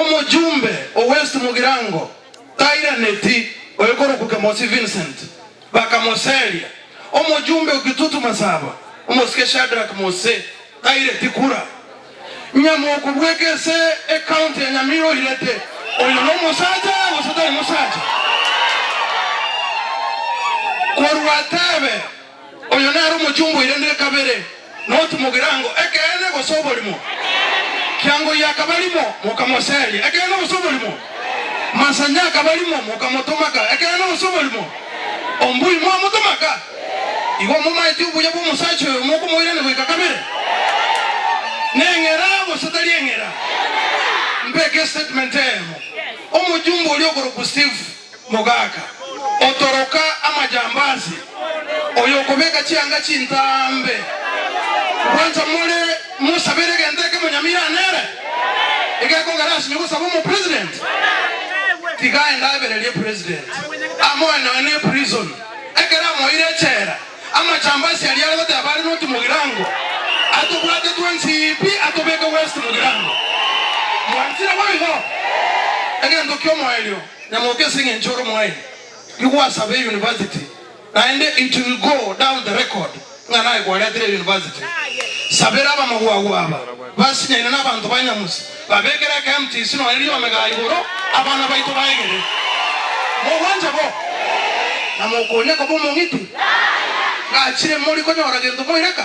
Omojumbe o West Mugirango tairaneti oyokorokwa Kemosi Vincent, bakamoseria. Omojumbe o Kitutu Masaba, omosike Shadrack Mose, taireti kura. Nyamoko bweka ase ecounty ya Nyamira oirete, oyo nomosacha gose tari mosacha? Korwa atebe, Oyo nere omochumba oirendire kabere, noti mogirango, ekeene gose oborimo? Kiangoyia akaba rimo, mokamoseria, ekeene gose oborimo? Masanya akaba rimo, mokamotomaka, ekeene gose oborimo? Ombui mwamotomaka? Igo momaeti obuya bw'omosacha oyo mokomoirania goika kabere? Neng'era gose tari eng'era? Mbeke estatement eyemo. Omojumbe oria okorokwa Steve Mogaka, otoroka amajambasi, oyo okobeka chianga chintambe. Kwanza more mosabere egento ekemo Nyamira nere egekogera asinye gosaba omopresident? Tiga aende aebererie president amoe nonya ne prison ekero amoire echela amajambasi aria are goteba are noti Mugirango atobwate twensi pi atobeke West Mugirango. Mwanchire boigo? Egento kiomoerio. Nyamoke ase engencho ore omoaini, rigwasaba euniversity naende it will go down the record ng'a naye kwaretire euniversity. Sabera abamagwagwa aba basinyaine na abanto ba Nyamusi babekere eke MTC nonya riome gaa igoro abana baito baegere. Mogwancha bo? Na mokonya koba omong'iti? Gachire mori konyora gento moireka?